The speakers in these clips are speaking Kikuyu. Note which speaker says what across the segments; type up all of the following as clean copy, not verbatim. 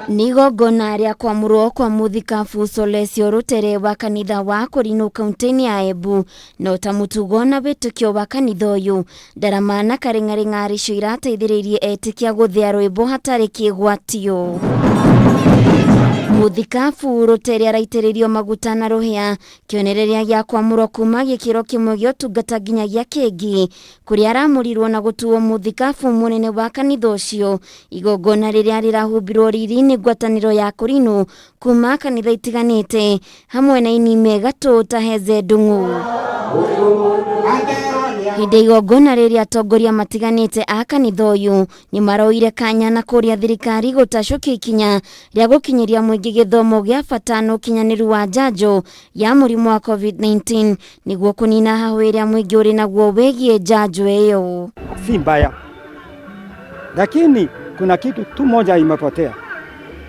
Speaker 1: Nĩ igongona rĩa kwamũrwo kwa mũthikabu Solesio Rũtere wa kanitha wa Kũrinũ kaunti-inĩ ya Embu. No ta mũtugo na wĩtĩkio wa kanitha ũyũ, ndarama na karĩng'arĩng'a arĩcio irateithĩrĩirie etĩkia gũthĩa rwĩmbo hatarĩ kĩgwatio. Mũthikabu Rũtere araitĩrĩrio maguta na rũhĩa, kĩonereria gĩa kwamũrwo kuma gĩkĩro kĩmwe gĩa ũtungata nginyagia kĩngĩ, kũrĩa aramũrirwo na gũtuo mũthikabu mũnene wa kanitha ũcio. Igongona rĩrĩa rĩrahumbirwo riri nĩ ngwatanĩro ya Kũrinũ kuma kanitha itiganĩte hamwe na aini me gatũ ta Heze Ndung'u. Hĩndĩ ya igongona rĩrĩa atongoria matiganĩte a kanitha ũyũ nĩ maroire kanya na kũria thirikari gũtacũkia ikinya rĩa gũkinyĩria mũingĩ gĩthomo gĩa bata na ũkinyanĩru wa njanjo ya mũrimũ wa COVID-19 nĩguo kũnina hahũ ĩrĩa mũingĩ ũrĩ naguo wĩgiĩ njanjo ĩyo.
Speaker 2: Si mbaya, lakini kuna kitu tu moja imepotea,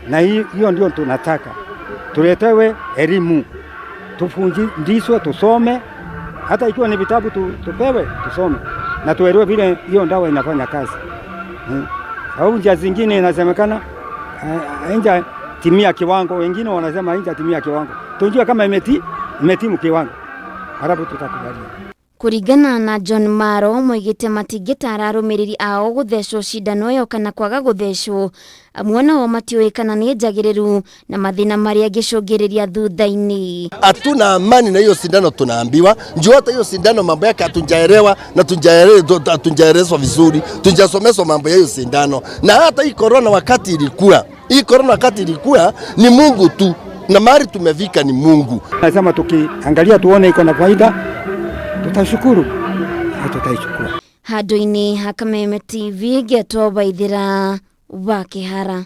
Speaker 2: na hiyo ndio tunataka tuletewe elimu, tufundishwe, tusome, hata ikiwa ni vitabu tu, tupewe tusome na tuelewe vile hiyo dawa inafanya kazi Sababu njia zingine inasemekana haija timia kiwango, wengine wanasema haija timia kiwango. Tujue kama imetimu kiwango, halafu tutakubalia.
Speaker 1: Kũringana na John Maro moigĩte matingĩtara arũmĩrĩri ao gũthecwo cindano ĩyo kana kwaga gũthecwo, amu onao matiũĩ kana nĩ njagĩrĩru na mathĩna marĩa ĩngĩcũngĩrĩria thutha-inĩ.
Speaker 3: Hatuna amani na hiyo sindano, tunaambiwa njoo, hata hiyo sindano mambo yake hatujaelewa na hatujaelezwa vizuri, tujasomeshwa mambo ya hiyo sindano. Na hata hii corona wakati ilikuwa, hii corona wakati ilikuwa ni Mungu tu, na mahali tumefika ni Mungu.
Speaker 2: Nasema tukiangalia tuone iko na faida, tutashukuru na tutaichukua.
Speaker 1: Handũ-inĩ ha Kameme TV ngetwo Waithĩra wa Kĩhara.